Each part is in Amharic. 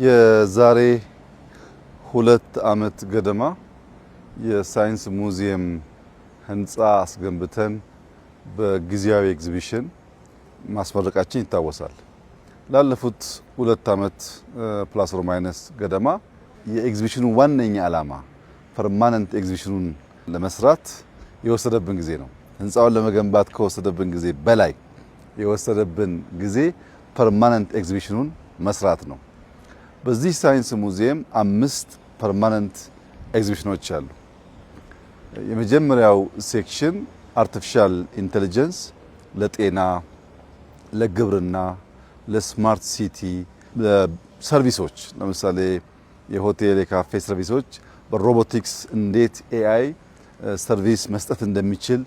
የዛሬ 2 ዓመት ገደማ የሳይንስ ሙዚየም ህንፃ አስገንብተን በጊዜያዊ ኤግዚቢሽን ማስመረቃችን ይታወሳል። ላለፉት 2 ዓመት plus or minus ገደማ የኤግዚቢሽኑ ዋነኛ ዓላማ permanent ኤግዚቢሽኑን ለመስራት የወሰደብን ጊዜ ነው። ህንፃውን ለመገንባት ከወሰደብን ጊዜ በላይ የወሰደብን ጊዜ permanent ኤግዚቢሽኑን መስራት ነው። በዚህ ሳይንስ ሙዚየም አምስት permanent ኤግዚቢሽኖች አሉ። የመጀመሪያው section artificial intelligence ለጤና፣ ለግብርና፣ ለ smart city፣ ለ service ኦች፣ ለምሳሌ የሆቴል የካፌ service ኦች በ robotics እንዴት AI service መስጠት እንደሚችል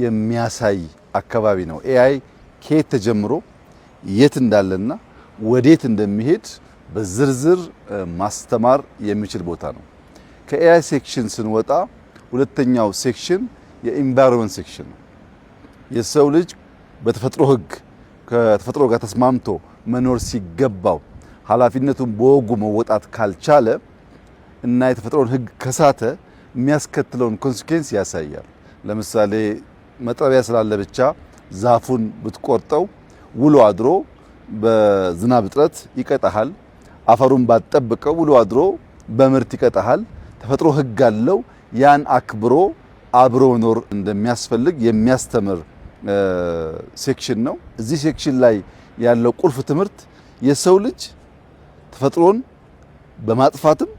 የሚያሳይ አካባቢ ነው። AI ከየት ተጀምሮ የት እንዳለና ወዴት እንደሚሄድ በዝርዝር ማስተማር የሚችል ቦታ ነው። ከ AI section ስንወጣ ሁለተኛው section የ environment section ነው። የሰው ልጅ በተፈጥሮ ሕግ ከተፈጥሮ ጋር ተስማምቶ መኖር ሲገባው ኃላፊነቱን በወጉ መወጣት ካልቻለ እና የተፈጥሮን ሕግ ከሳተ የሚያስከትለውን consequence ያሳያል። ለምሳሌ መጥረቢያ ስላለ ብቻ ዛፉን ብትቆርጠው ውሎ አድሮ በዝናብ እጥረት ይቀጣሃል። አፈሩን ባትጠብቀው ውሎ አድሮ በምርት ይቀጣሃል። ተፈጥሮ ሕግ አለው። ያን አክብሮ አብሮ መኖር እንደሚያስፈልግ የሚያስተምር section ነው። እዚህ section ላይ ያለው ቁልፍ ትምህርት የሰው ልጅ ተፈጥሮን በማጥፋትም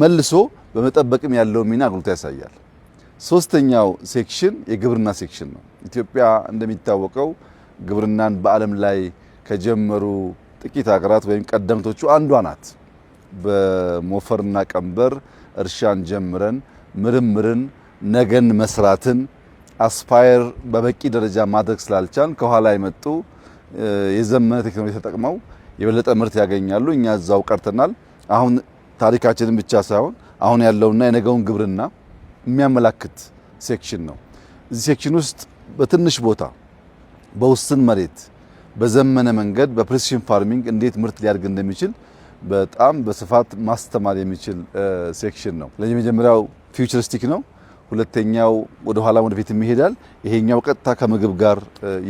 መልሶ በመጠበቅም ያለው ሚና አጉልቶ ያሳያል። ሶስተኛው section የግብርና section ነው። ኢትዮጵያ እንደሚታወቀው ግብርናን በዓለም ላይ ከጀመሩ ጥቂት ሀገራት ወይም ቀደምቶቹ አንዷ ናት። በሞፈርና ቀንበር እርሻን ጀምረን ምርምርን፣ ነገን መስራትን aspire በበቂ ደረጃ ማድረግ ስላልቻልን ከኋላ የመጡ የዘመነ ቴክኖሎጂ ተጠቅመው የበለጠ ምርት ያገኛሉ። እኛ እዛው ቀርተናል። አሁን ታሪካችንን ብቻ ሳይሆን አሁን ያለውና የነገውን ግብርና የሚያመላክት section ነው። እዚህ section ውስጥ በትንሽ ቦታ፣ በውስን መሬት፣ በዘመነ መንገድ በ precision farming እንዴት ምርት ሊያድግ እንደሚችል በጣም በስፋት ማስተማር የሚችል section ነው። ለዚህ መጀመሪያው futuristic ነው። ሁለተኛው ወደ ኋላ ወደፊት ይሄዳል። ይሄኛው ቀጥታ ከምግብ ጋር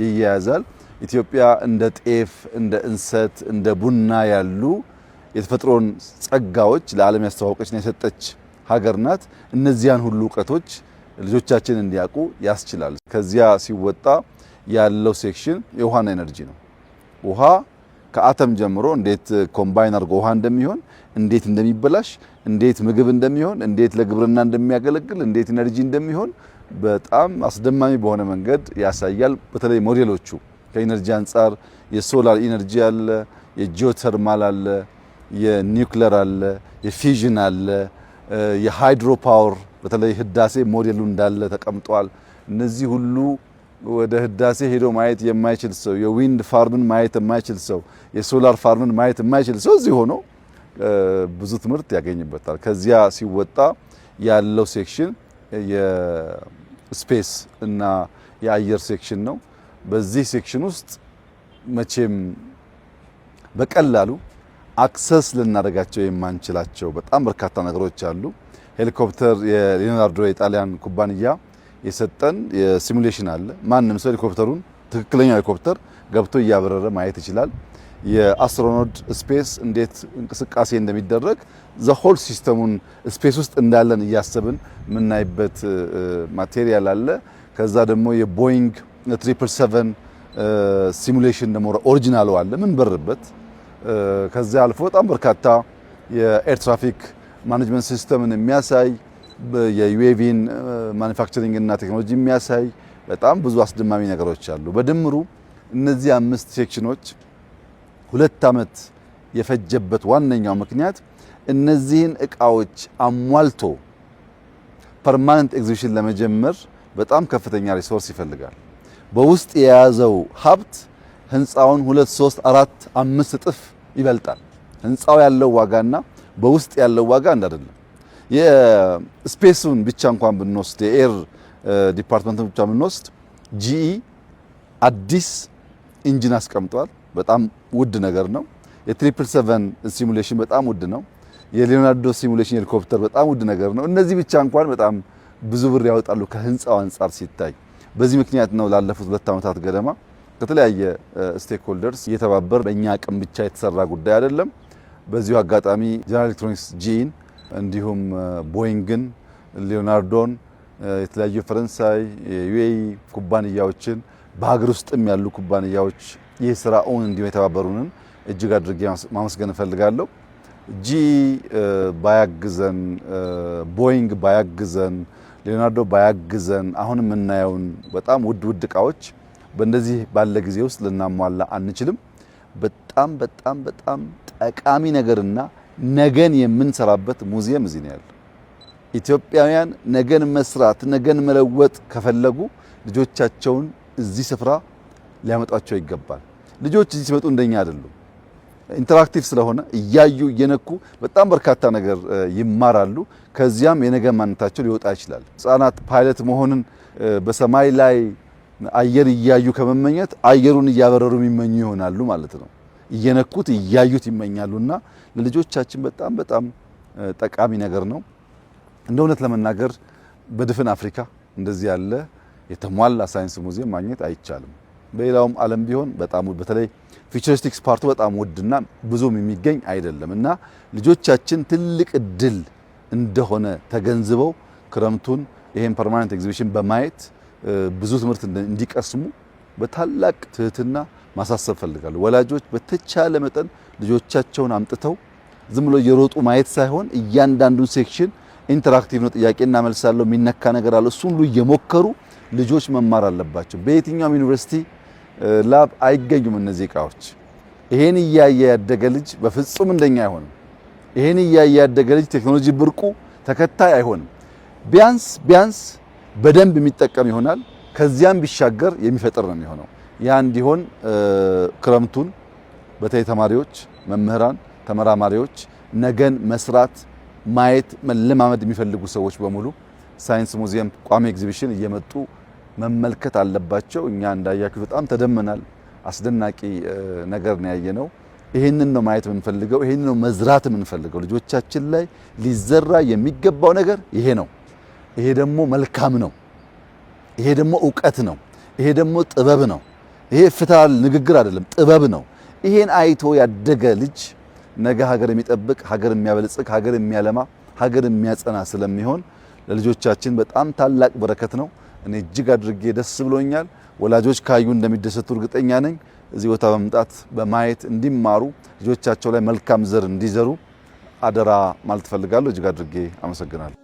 ይያያዛል። ኢትዮጵያ እንደ ጤፍ፣ እንደ እንሰት፣ እንደ ቡና ያሉ የተፈጥሮን ጸጋዎች ለዓለም ያስተዋወቀችና የሰጠች ሀገር ናት። እነዚያን ሁሉ እውቀቶች ልጆቻችን እንዲያውቁ ያስችላል። ከዚያ ሲወጣ ያለው section የውሃና energy ነው። ውሃ ከአተም ጀምሮ እንዴት combine አድርጎ ውሃ እንደሚሆን፣ እንዴት እንደሚበላሽ፣ እንዴት ምግብ እንደሚሆን፣ እንዴት ለግብርና እንደሚያገለግል፣ እንዴት energy እንደሚሆን በጣም አስደማሚ በሆነ መንገድ ያሳያል። በተለይ ሞዴሎቹ ከ energy አንጻር የ solar energy አለ፣ የጂኦተርማል አለ፣ የኒውክለር አለ፣ የ fusion አለ፣ የ hydro power፣ በተለይ ህዳሴ ሞዴሉ እንዳለ ተቀምጧል። እነዚህ ሁሉ ወደ ህዳሴ ሄዶ ማየት የማይችል ሰው፣ የ wind farm ን ማየት የማይችል ሰው፣ የ solar farm ን ማየት የማይችል ሰው እዚህ ሆኖ ብዙ ትምህርት ያገኝበታል። ከዚያ ሲወጣ ያለው section የ space እና የአየር section ነው። በዚህ section ውስጥ መቼም በቀላሉ access ልናደርጋቸው የማንችላቸው በጣም በርካታ ነገሮች አሉ። ሄሊኮፕተር የሊዮናርዶ የጣሊያን ኩባንያ የሰጠን የ simulation አለ። ማንም ሰው ሄሊኮፕተሩን ትክክለኛ ሄሊኮፕተር ገብቶ እያበረረ ማየት ይችላል። የ astronaut space እንዴት እንቅስቃሴ እንደሚደረግ the whole system ኡን space ውስጥ እንዳለን እያሰብን የምናይበት material አለ። ከዛ ደግሞ የቦይንግ 777 simulation ደግሞ original ኡ አለ ምንበርበት። ከዚያ አልፎ በጣም በርካታ የ air traffic management system ን የሚያሳይ፣ የ UAV ን manufacturing እና ቴክኖሎጂ የሚያሳይ በጣም ብዙ አስደማሚ ነገሮች አሉ። በድምሩ እነዚህ አምስት section ኦች 2 ዓመት የፈጀበት ዋነኛው ምክንያት እነዚህን እቃዎች አሟልቶ permanent exhibition ለመጀመር በጣም ከፍተኛ resource ይፈልጋል። በውስጥ የያዘው ሀብት ህንፃውን ሁለት፣ ሶስት፣ አራት፣ አምስት እጥፍ ይበልጣል። ህንፃው ያለው ዋጋና በውስጥ ያለው ዋጋ አንድ አይደለም። የ space ኡን ብቻ እንኳን ብንወስድ፣ የ air department ኡን ብቻ ብንወስድ GE አዲስ engine አስቀምጧል። በጣም ውድ ነገር ነው። የ 777 simulation በጣም ውድ ነው። የሊዮናርዶ simulation ሄሊኮፕተር በጣም ውድ ነገር ነው። እነዚህ ብቻ እንኳን በጣም ብዙ ብር ያወጣሉ ከህንፃው አንጻር ሲታይ። በዚህ ምክንያት ነው ላለፉት 2 ዓመታት ገደማ ከተለያየ stakeholders እየተባበርን፣ በእኛ አቅም ብቻ የተሰራ ጉዳይ አይደለም። በዚሁ አጋጣሚ ጀነራል ኤሌክትሮኒክስ GE ን፣ እንዲሁም ቦይንግን፣ ሊዮናርዶን፣ የተለያዩ የፈረንሳይ፣ የ UAE ኩባንያዎችን፣ በሀገር ውስጥም ያሉ ኩባንያዎች ይህ ስራ እውን እንዲሆን የተባበሩንን እጅግ አድርጌ ማመስገን እፈልጋለሁ። GE ባያግዘን፣ ቦይንግ ባያግዘን፣ ሊዮናርዶ ባያግዘን አሁን የምናየውን በጣም ውድ ውድ እቃዎች በእንደዚህ ባለ ጊዜ ውስጥ ልናሟላ አንችልም። በጣም በጣም በጣም ጠቃሚ ነገርና ነገን የምንሰራበት ሙዚየም እዚህ ነው ያለው። ኢትዮጵያውያን ነገን መስራት፣ ነገን መለወጥ ከፈለጉ ልጆቻቸውን እዚህ ስፍራ ሊያመጧቸው ይገባል። ልጆች እዚህ ሲመጡ እንደኛ አይደሉም። Interactive ስለሆነ እያዩ፣ እየነኩ በጣም በርካታ ነገር ይማራሉ። ከዚያም የነገ ማንነታቸው ሊወጣ ይችላል። ሕፃናት ፓይለት መሆንን በሰማይ ላይ አየር እያዩ ከመመኘት አየሩን እያበረሩ የሚመኙ ይሆናሉ ማለት ነው። እየነኩት፣ እያዩት ይመኛሉና ለልጆቻችን በጣም በጣም ጠቃሚ ነገር ነው። እንደ እውነት ለመናገር በድፍን አፍሪካ እንደዚህ ያለ የተሟላ ሳይንስ ሙዚየም ማግኘት አይቻልም። በሌላውም ዓለም ቢሆን በጣም፣ በተለይ futuristics part ኡ በጣም ውድና ብዙም የሚገኝ አይደለም እና ልጆቻችን ትልቅ እድል እንደሆነ ተገንዝበው ክረምቱን ይሄን permanent exhibition በማየት ብዙ ትምህርት እንዲቀስሙ በታላቅ ትህትና ማሳሰብ ፈልጋለሁ። ወላጆች በተቻለ መጠን ልጆቻቸውን አምጥተው ዝም ብሎ እየሮጡ ማየት ሳይሆን እያንዳንዱን section interactive ነው፣ ጥያቄና መልስ አለው፣ የሚነካ ነገር አለው። እሱን ሁሉ እየሞከሩ ልጆች መማር አለባቸው። በየትኛውም ዩኒቨርሲቲ lab አይገኙም እነዚህ እቃዎች። ይሄን እያየ ያደገ ልጅ በፍጹም እንደኛ አይሆንም። ይሄን እያየ ያደገ ልጅ ቴክኖሎጂ ብርቁ ተከታይ አይሆንም። ቢያንስ ቢያንስ በደንብ የሚጠቀም ይሆናል። ከዚያም ቢሻገር የሚፈጥር ነው የሚሆነው። ያ እንዲሆን ክረምቱን በተለይ ተማሪዎች፣ መምህራን፣ ተመራማሪዎች፣ ነገን መስራት፣ ማየት፣ መለማመድ የሚፈልጉ ሰዎች በሙሉ ሳይንስ ሙዚየም ቋሚ ኤግዚቢሽን እየመጡ መመልከት አለባቸው። እኛ እንዳያችሁ በጣም ተደምመናል። አስደናቂ ነገር ነው ያየነው። ይህንን ነው ማየት የምንፈልገው። ይህንን ነው መዝራት የምንፈልገው። ልጆቻችን ላይ ሊዘራ የሚገባው ነገር ይሄ ነው። ይሄ ደግሞ መልካም ነው። ይሄ ደግሞ እውቀት ነው። ይሄ ደግሞ ጥበብ ነው። ይሄ ፍታል ንግግር አይደለም፣ ጥበብ ነው። ይሄን አይቶ ያደገ ልጅ ነገ ሀገር የሚጠብቅ፣ ሀገር የሚያበለጽግ፣ ሀገር የሚያለማ፣ ሀገር የሚያጸና ስለሚሆን ለልጆቻችን በጣም ታላቅ በረከት ነው። እኔ እጅግ አድርጌ ደስ ብሎኛል። ወላጆች ካዩ እንደሚደሰቱ እርግጠኛ ነኝ። እዚህ ቦታ በመምጣት በማየት እንዲማሩ፣ ልጆቻቸው ላይ መልካም ዘር እንዲዘሩ አደራ ማለት እፈልጋለሁ። እጅግ አድርጌ አመሰግናለሁ።